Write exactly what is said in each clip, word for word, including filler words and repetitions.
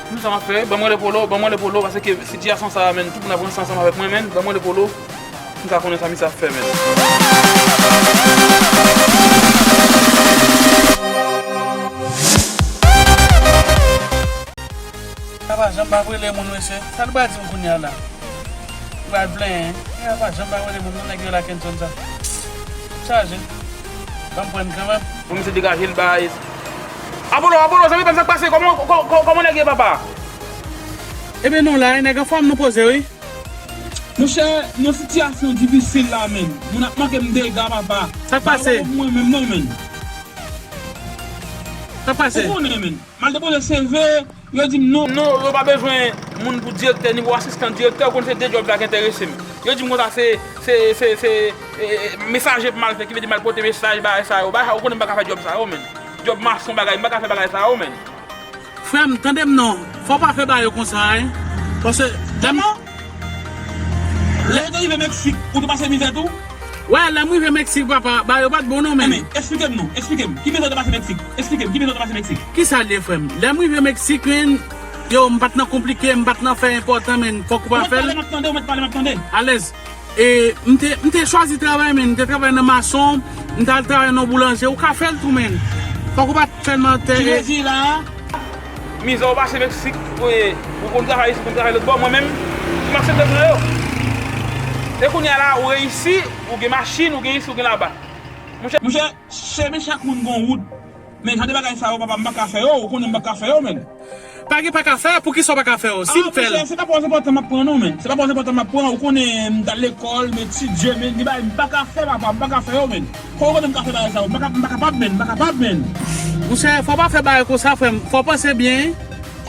Konn sa m ap fè, ban m rele Polo, ban m rele Polo, paske sitiyasyon sa a, menn, tout moun ap ranse ansanm avèk mwen, menn, ban m rele Polo. M ka konnen sa misye ap fè, menn. Papa, jan m pa rele moun, mesye. Sa nou pral di m kounye a la? M pral plenyen. Papa, jan m pa rele moun, non, nèg yo la Kenson sa. Chaje. Ban m pran kanmenm. Bon, misye degaje l, bay. Apolo, Apolo, zanmi pa m, sa k pase? Kòman, kò-, kò-, kòman nèg ye, papa? Ebyen, nou la, nèg anfòm, nou poze, wi. Monchè, nan sitiyasyon difisil la, menn. Moun ap manke m dega, papa. Sa k pase? Pa pou mwen menm, non, menn. Sa k pase? Ou konnen, menn. M al depoze C V, yo di m non. Non, yo pa bezwen moun pou direktè, nivo asistan direktè, ou konn se de djòb la ki enterese m. Yo di m konsa se, se, se, se, e, e, mesaje pou m al fè, ki vle di m al pote mesaj, bagay sa yo. Bagay sa yo, ou konnen m pa ka fè djòb sa yo, menn. Djòb mason, bagay, m pa ka fè bagay sa yo, menn. Frè m, tande m non. Fò w pa fè bagay yo konsa, wi. Paske, lè m... Kòman? Lè yo te rive Meksik, ou te pase mizè tou? Wè, lè m rive Meksik, papa, bagay yo pa t bon non, menn. Ebyen, eksplike m non, eksplike m. Ki mizè ou te pase Meksik? Eksplike m, ki mizè ou te pase Meksik? Kisa l ye, frè m? Lè m rive Meksik, menn, yo, m pa t nan konplike, m pa t nan fè enpòtan, menn. Fòk ou pa fè l. Ou mèt pale, m ap tande, ou mèt pale, m ap tande. Alèz. E, m te, m te chwazi travay, menn. M te travay nan mason, m t al travay nan boulanje. Ou ka fè l tou, menn. Fòk ou pa t fè l nan tè. Ki vle di la? Mizè w pase Meksik, ou, ou konn travay isi, ou konn travay lòt bò, mwen menm, m aksepte travay yo. E kounye a la, ou reyisi, ou gen machin, ou gen isi, ou gen laba. Monchè. Monchè, chemen chak moun gon wout. Men jan de bagay sa yo, papa, m pa ka fè yo, ou konnen m pa ka fè yo, menn. Pa gen pa ka fè, poukisa w pa ka fè yo? Si m fè l. Ah, monchè, se pa pòz enpòtan m ap pran, non, menn. Se pa pòz enpòtan m ap pran, ou konnen m t al lekòl, m etidye, menn, gen bagay m pa ka fè, papa, m pa ka fè yo, menn. Kòman ou konnen m ka fè bagay sa yo? M pa ka, m pa kapab, menn, m pa kapab, menn. Monchè, fò w pa fè bagay konsa, frè m. Fò w panse byen, wi.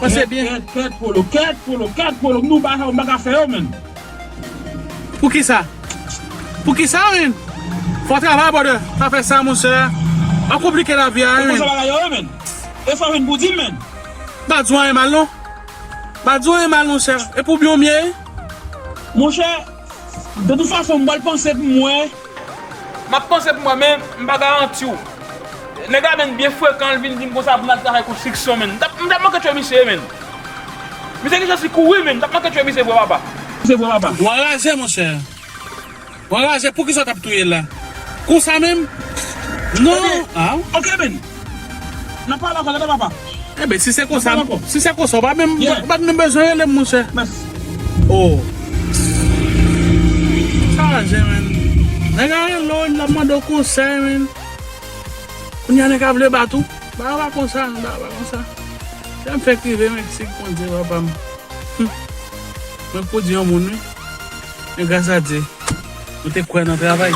Panse byen. Kèt, kèt, kèt, Polo, kèt, Polo, kèt, Polo, m di w bagay sa yo, m pa ka fè yo, menn. Poukisa? Poukisa, menn? Fò w travay, brother. Pa fè sa, monchè. W ap konplike lavi a, wi, menn. Ou konsa bagay yo ye, menn. E sa w vin pou di m, menn. M pa di w anyen mal, non. M pa di w anyen mal, monchè. E pou byen w m ye, wi. Monchè, de tout fason, m pral panse pou m wè. M ap panse pou mwen, men m pa garanti w. Nèg la, menn, byen frekan, l vin di m konsa pou n al travay konstriksyon, menn. M t ap, m t ap manke tchwe misye, menn. Misye gen chans li kouri, menn. M t ap manke tchwe misye vre, papa. Misye vre, papa. Ou anraje, monchè. Ou anraje, poukisa w t ap touye l la? Konsa menm? Non. Ebyen, ah. Ok, menn. N ap pale ankò, tande, papa. Enben, si se konsa, si se konsa, ou pa menm, ou pa t menm bezwen rele m, monchè. Oh. Chaje, menn. Nèg la rele w, l ap mande w konsèy, menn. Kounye a nèg la vle bat ou. Ba, ba konsa, ba, ba konsa. Lè m fèk rive Meksik, Bondye, papa m. Hmm. Mwen pou di yon moun, wi. Men gras a Dye. Nou te kwè nan travay.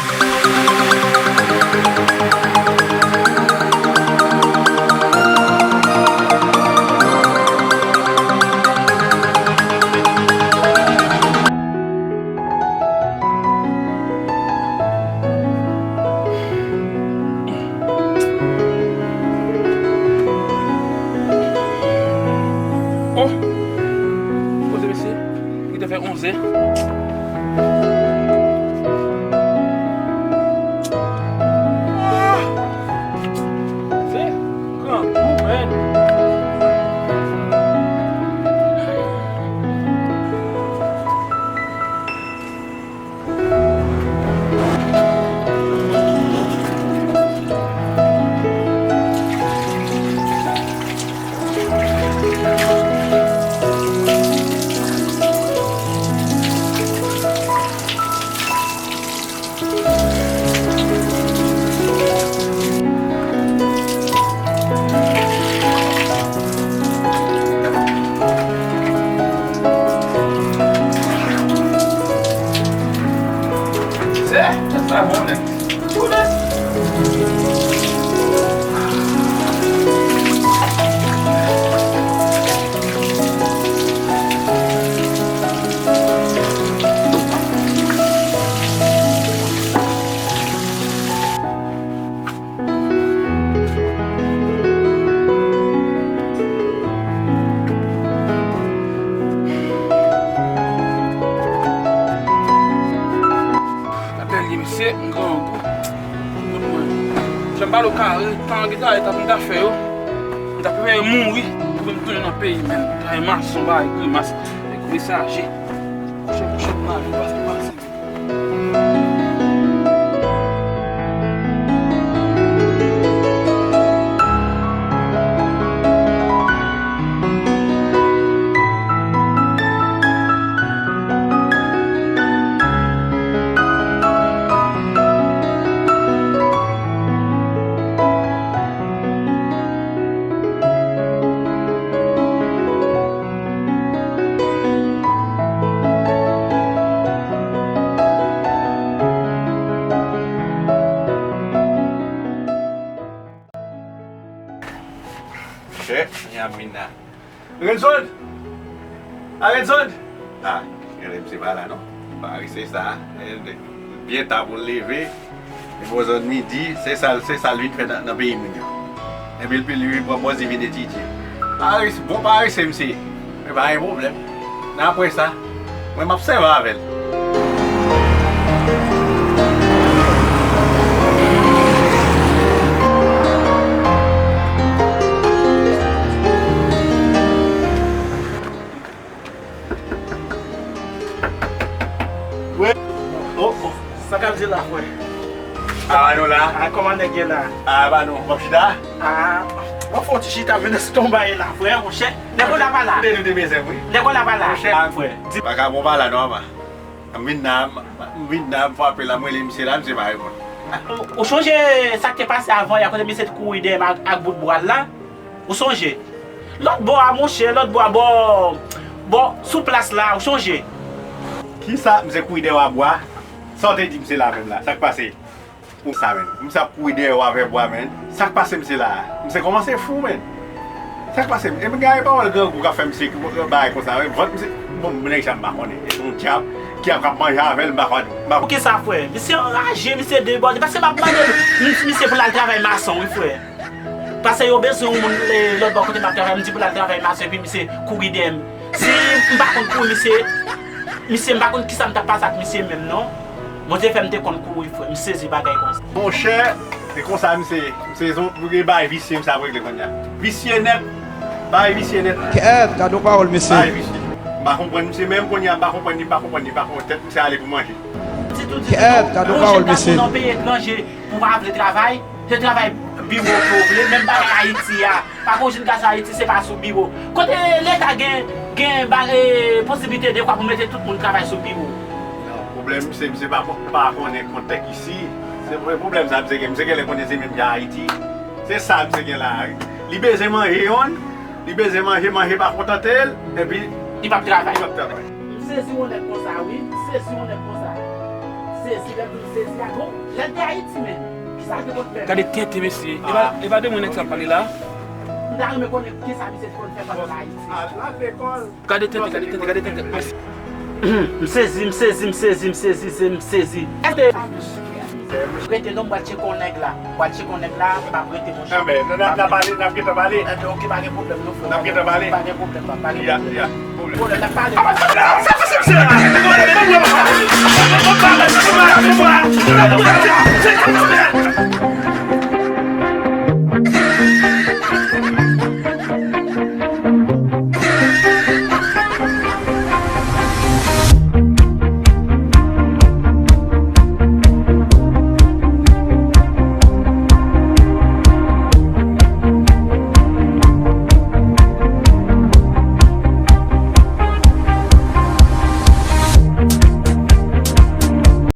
Oh! Kote mesye? Li te fè onz è. Ah! Se grangou, menn. Se, sa bon, nèg. Gade lè l ye, mesye, m grangou. Kout mwen. Jan m pale w kare, tan an gentan ale, tan m ta fè yo. M ta prefere mouri. Mwen m tounen nan peyi, menm. Travay mason, bay grimas, e gwo mesaje. Kouche, kouche, m la, vin pase, pase. Chè, Yamina. Renson! A Renson! A, genlè misye pa la non. Parese sa. Byen ta pou l leve. Li poze midi, se sa, se sa l vin fè nan, nan peyi moun yo. Epi l, li pran pòz li vin etidye. Parese, bon parese misye. Men pa gen pwoblèm. Nan apre sa, mwen m ap sèvi avè l. Wi. Oh, oh. Sa k ap di la, frè? A, nou la. A, kòman nèg ye la? A, ba nou, w ap chita? A, w ap fè yon ti chita, men estonbay la, frè, monchè. Nèg w la pa la. Kote nou te bezwen, wi. Nèg w la pa la. Monchè, a, frè. Di pa ka bon pa la, non, ama. M vin la, m, m vin la, m frape la, m rele misye la, misye pa reponn. Ou, ou chonje sa k te pase avan yè, kote misye te kouri dèyè m ak, ak bout bwa l la? Ou sonje? Lòt bò a, monchè, lòt bò a, bò, bò, sou plas la, ou sonje? Kisa, misye kouri dèyè w a bwa? Sa w te di misye la menm la? Sa k pase? Ou sa menm? Misye ap kouri dèyè w avè bwa, menm. Sa k pase misye la a? Misye kòmanse fou, menm. Sa k pase? E m gade pawòl grangou k ap fè misye bagay konsa, menm. Vant misye, bon, nèg sa m pa konnen. E se yon dyab ki ap, k ap manje avè l, m pa konnen. M pa... Poukisa, frè? Misye anraje, misye debòde. Paske m ap mande l, m di misye pou l al travay mason, wi, frè. Paske yo bezwen yon moun, e, lòt bò kote m ap travay, m di pou l al travay mason, epi misye kouri dèyè m. Si m pa konn kouri, misye, misye, m pa konn kisa m t ap pase ak misye menm, non. Bondye fè m te konn kouri, frè. M sezi bagay konsa. Monchè, e konsa misye, misye, se yon bagay visye misye ap regle kounye a. Visye nèt, bagay visye nèt. Kèt, gade yon pawòl, mesye. Bagay visye. M pa konprann misye menm kounye a, m pa konprann li, m pa konprann li, m pa konprann, tèt misye ale pou manje. Di tou, di tou, yon jèn gason nan peyi etranje pou pa vle travay, se travay biwo ke w vle, menm bagay Ayiti a. Pa gen yon jèn gason Ayiti, se pa sou biwo. Kote Leta gen, gen ba-, e, posiblite dekwa pou mete tout moun travay sou biwo? Non, pwoblèm, se, se pa, pa konnen kontèks isi. Se vre pwoblèm sa, misye gen, misye genlè konnen se menm jan Ayiti. Se sa misye gen la a, wi. Li bezwen manje yonn, li bezwen manje, manje pa kontante l, epi li p ap travay. Li p ap travay. M sezi yon nèg konsa, wi. M sezi yon nèg konsa. M sezi, lè m sezi a, bon, lè l te Ayiti menm. Kisa l te konn fè? Gade tenten, mesye. E pa, e pa de mwen nèg sa ap pale la. M ta renmen konnen kisa misye te konn fè pandan l Ayiti. Al, al lekòl. Gade tenten, gade tenten, gade tenten. Mesye. M sezi, m sezi, m sezi, m sezi, m sezi. Èske rete non, m pral tcheke yon nèg la. M pral tcheke yon nèg la, m ap rete, monchè. Enben, n ap, n ap pale, n ap gentan pale. Enben, oke, pa gen pwoblèm non, frè. N ap gentan pale. Pa gen pwoblèm, pa, pa gen pwoblèm. Ya, ya, pwoblèm. Pwoblèm, n ap pale.